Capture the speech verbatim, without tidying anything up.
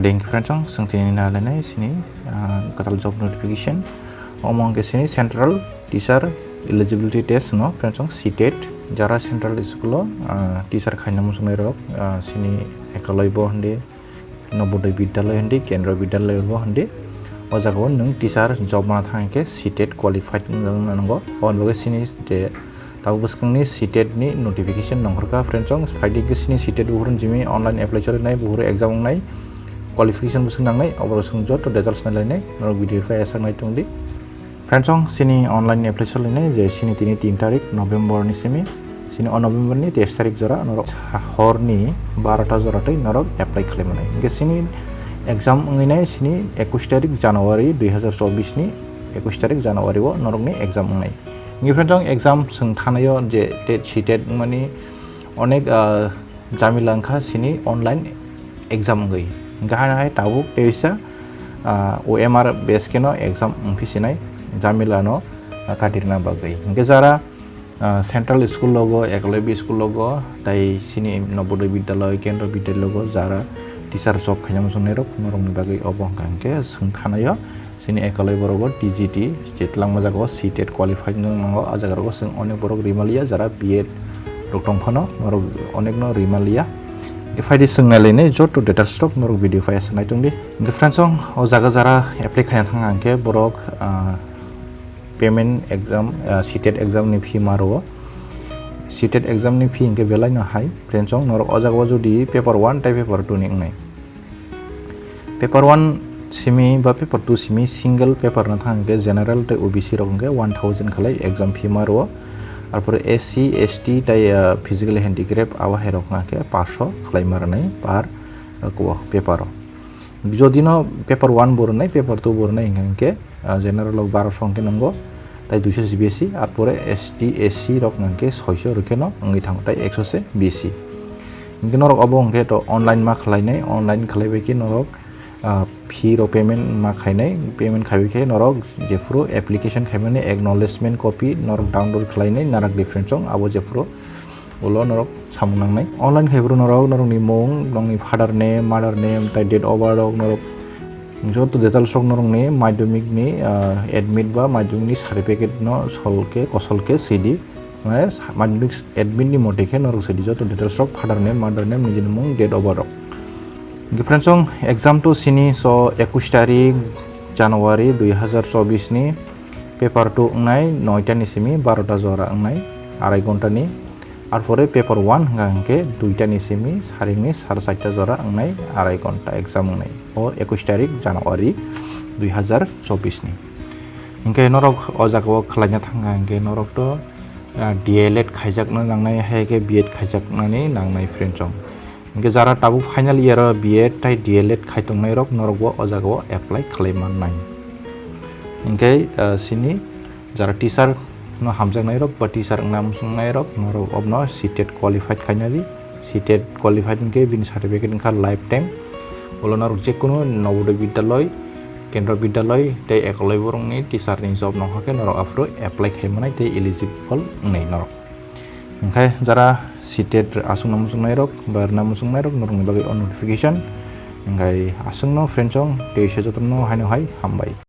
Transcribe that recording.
Ding friends, ang sengtini na lenai sini, ah, katal job notification. Omong ke sini Central Teacher Eligibility Test no friends, ang C tet. Jara central school o, ah, teacher khaina muchungnai rok, ah, sini ekaloi bo hindi, Nobodoi Bidyaloi hindi, Kendro Bidyaloi bo hindi. O jaga o nwng teacher job ma thang khe C tet qualified wng nango. O ni bagwi sini je Tabuk bwskangni C tet ni notification nongkhorkha, friends, chong phaidi gwi sini C tet buhur jimi online apply cholinai, buhur exam wngnai, qualification bwswk nangnai, oborok chwng joto details nailainai, norok video phai asaknai tongdi. Friends, chong sini online apply cholinai je sini tini tin tarik November ni simi, sini o November ni teis tarik jora norok horni barota jora tei norok apply khlaimanai. Hingke sini exam wngwi nai sini ekush tarik January dui hazar chobbish ni, ekush tarik January o norokni exam wngnai. Hingke friends, chong exam chwng thanaio je tet, C tet wngmani onek, ah, jamila wngkha sini online exam wngwi. Hingke hai hai tabuk teisa, ah, O M R base keno exam wngphi sinai jamila no, ah, katirna bagwi. Hingke jara, ah, central school logo, ekoloi school logo, tai sini Nobodoi Bidyaloi, Kendro Bidyaloi logo jara teacher job khaina muchungnai rok, norokni bagwi obo hwnka hingke chwng thanaio. Sini ekoloi borok bo T G T, je twlangma jaga o C tet qualified wng nango, a jaga rogo chwng onek borok rimaliya, jara B Ed rok tong phano norok onek no rimaliya. Hingke phaidi chwng nailainai joto details rok norok video phai asaknai tongdi. Hingke friends, chong o jaga jara apply khaina thang hingke borok, ah, payment exam, ah, C tet exam ni fee ma rwo. C tet exam ni fee hingke belai no hai, friends, chong norok o jaga o jodi paper one tai paper two ni wngnai. Paper one simi ba paper two simi single paper no thang hingke general tei O B C rok hingke one thousand khlai exam fee ma rwo. Arpore S C, S T tei, ah, physically handicraft abo hai rok hingke paanch sho khlai ma rwnai per, ah, kubo paper o. Jodi no paper one bo rwnai, paper two bo rwnai hingke, ah, general rok barosho hingke nongo, tai duisho C B S E, arpore S T, S C rok hingke soisho rok khe no wngwi thango, tai ekso se bisi. Hingke norok obo hingke to online ma khlainai, online khlaibai khe norok, ah, fee rok payment ma khainai, payment khaibai khe norok jephuru application khaimani acknowledgement copy norok download khlainai narak different song abo jephuru ulo norok samung nangnai. Online khaiphuru norok norokni mung, nongni father name, mother name, tai date of birth rok norok joto details rok norokni madhyamik ni, ah, admit ba madhyamik ni certificate no sol khe, kosol khe sidi. Mane sa-, madhyamik admit ni mote khe norok sidi joto details rok, father name, mother name, nijini mung, date of birth rok. Hingke friends, chong exam to sini so ekush tarik January dui hazar chobbish ni paper two wngnai noita ni simi barota jora wngnai arai ghonta ni. Arpore paper one hingka hingke duita ni simi saringni sar chaita jora wngnai arai ghonta exam wngnai. O ekush tarik January dui hazar chobbish ni. Hingke norok o jaga o khlaina thangkha hingke norok to, ah, D L Ed khaijakna nangnai, hai khe B Ed khaijaknani nangnai friends chong. Hingke jara tabuk final year o B Ed tai D L Ed khai tongnai rok norok bo o jaga o apply khlai mannai. Hingke, ah, sini jara teacher no hamjaknai rok ba teacher wngna muchungnai rok norok obno C tet qualified khainani, C tet qualified hingke bini certificate wngkha lifetime. Ulo norok jekunu Navodaya Vidyalaya, Kendriya Vidyalaya tei ekoloi borokni teacher ni job nongkha khe norok aphuru apply khai manai tei eligible wngnai norok. Hingkhe jara C tet aswkna muchungnai rok ba rwna muchungnai rok norokni bagwi o notification. Hingkhe aswkno friends chong tei se jotono haino hai hambai.